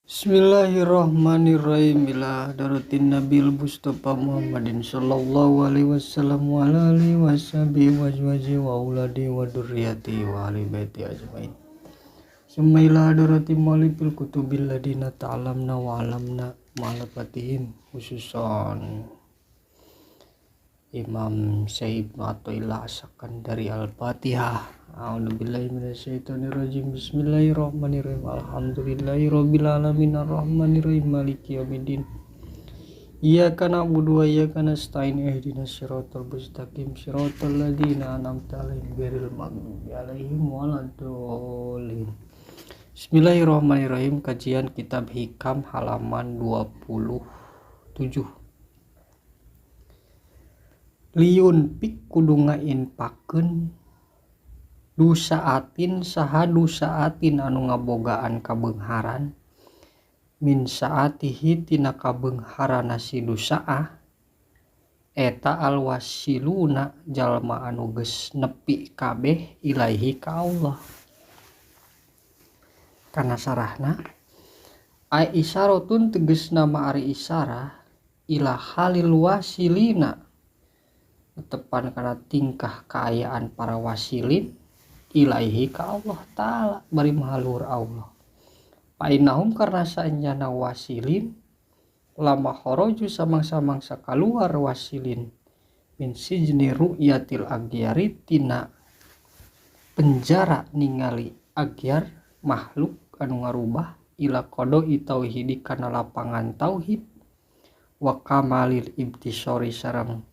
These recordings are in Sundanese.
Bismillahirrahmanirrahim. Ila daratin Nabil Mustafa Muhammadin sallallahu alaihi wasallam wa ala alihi washabihi wa azwajihi wa auladi wa dzurriyyati wa ahli baiti ajmain. Summa ila darati muallifil kutubil ladina ta'lamna wa alamna ma'alafatihim, khususan Imam Syekh Ibnu Athaillah As-Sakandari. Al-Fatihah. A'udzubillahi minasyaitonirrajim. Bismillahirrahmanirrahim. Alhamdulillahirabbil alamin arrahmanirrahim maliki yaumiddin. Iyyaka na'budu wa iyyaka nasta'in ihdinas siratal mustaqim siratal ladzina an'amta 'alaihim ghairil maghdubi 'alaihim waladdallin. Bismillahirrahmanirrahim. Kajian Kitab Hikam halaman 27. Liun pik kudu ngainpakeun dusaatin saha dusaatin anu ngabogaan kabeungharan min saatihi tina kabeungharana si dusaah eta alwasiluna jalma anu geus nepi kabeh ilaihi ka Allah. Kana sarahna ai isyaratun tegasna mah ari isyarah ila halil wasilina tepan kana tingkah kaayaan para wasilin ilaihi ka Allah ta'ala bari maha luhur Allah. Painahum karena saenyana wasilin lama khoroju samang-samangsa kaluar wasilin min sijni ru'yatil agyari tina penjara ningali agyar makhluk anu ngarubah ila qada'i tauhidi kana lapangan tauhid wa kamalil ibtisori sareng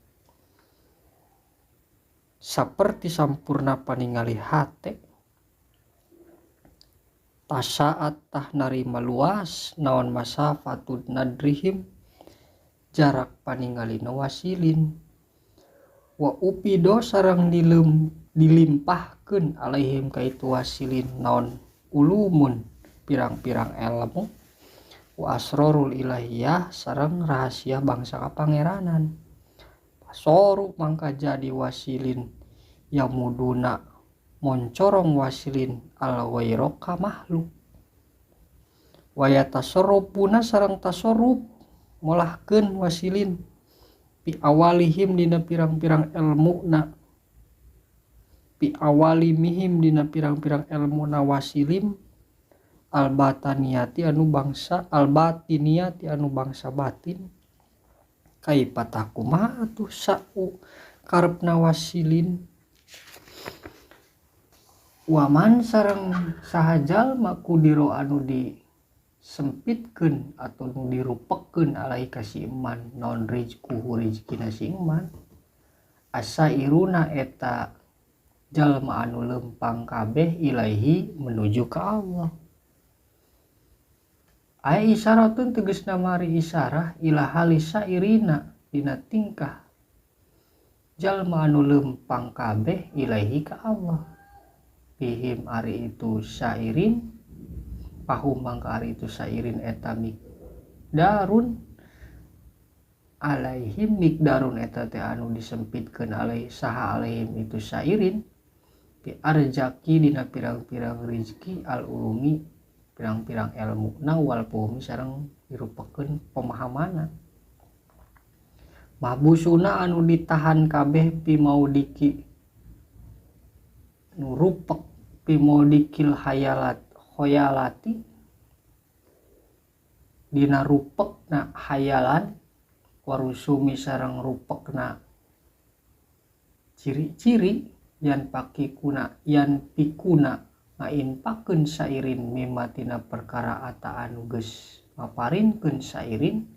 saperti sampurna paningali hate tasaat tah narima luas naon masafatun nadrihim jarak paningali wasilin wa upido sareng dilimpahkeun alaihim ka itu wasilin naon ulumun pirang-pirang ilmu wa asrarul ilahiyah sareng rahasia bangsa kapangeranan. Soru mangka jadi wasilin yamuduna moncorong wasilin al ghaira ka makhluk wa yatasarrufuna sareng tasarruf molahkeun wasilin pi awalihim dina pirang-pirang elmuna pi awalimihim dina pirang-pirang elmuna wasilim albataniyati anu bangsa albatiniyati anu bangsa batin. Kaifa kumaha atuh sa'u karepna wasilin waman sareng saha jalma kudiro anu disempitkeun atau nu dirupekeun alaihi ka si iman non rizquhu rizkina si iman asairuna eta jalma anu lempang kabeh ilaihi menuju ka Allah. Ai isyaratun tegasna mari isyarah ila halisa irina dina tingkah jalma anu lempang kabeh ilaihi ka Allah. Bihim ari itu sairin pahum mangka ari itu sairin eta mikdarun alaihim mikdarun eta teh anu disempitkeun alaih saha alaihim itu sairin bi arzaki dina pirang-pirang rezeki al ulumi pirang-pirang ilmu na wal fuhumi sareng dirupakeun pemahamanna. Mahbusuna anu ditahan kabeh pi maudiki nu rupek pi maudikil hayalat khoyalati dina rupekna hayalan warusumi sareng rupekna ciri-ciri yan pakikuna yan pikuna ngainpakeun sairin mimma tina perkara ata anu geus maparinkeun sairin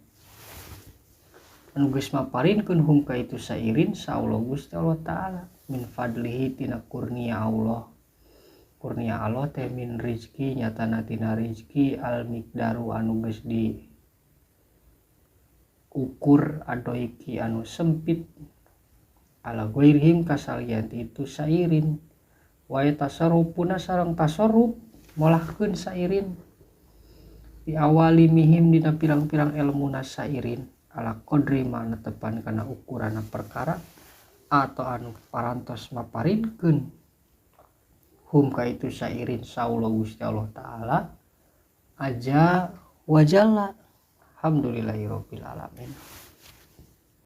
anu geus maparinkeun hum ka itu sairin saullah Gusti Allah taala min fadlihi tina kurnia Allah. Kurnia Allah teh min rizki nyatana tina rizki al miqdaru anu geus di ukur adoiki anu sempit ala ghairihim kasalian itu sairin wa tasarrufuna sareng tasarruf molahkeun sairin bi awali mihim dina pirang-pirang elmuna sairin ala qadri ma netepan kana ukurana perkara atau anu parantos maparinkeun hum ka itu sairin saullah Gusti Allah taala aja Wa jalla. Alhamdulillahirabbil alamin.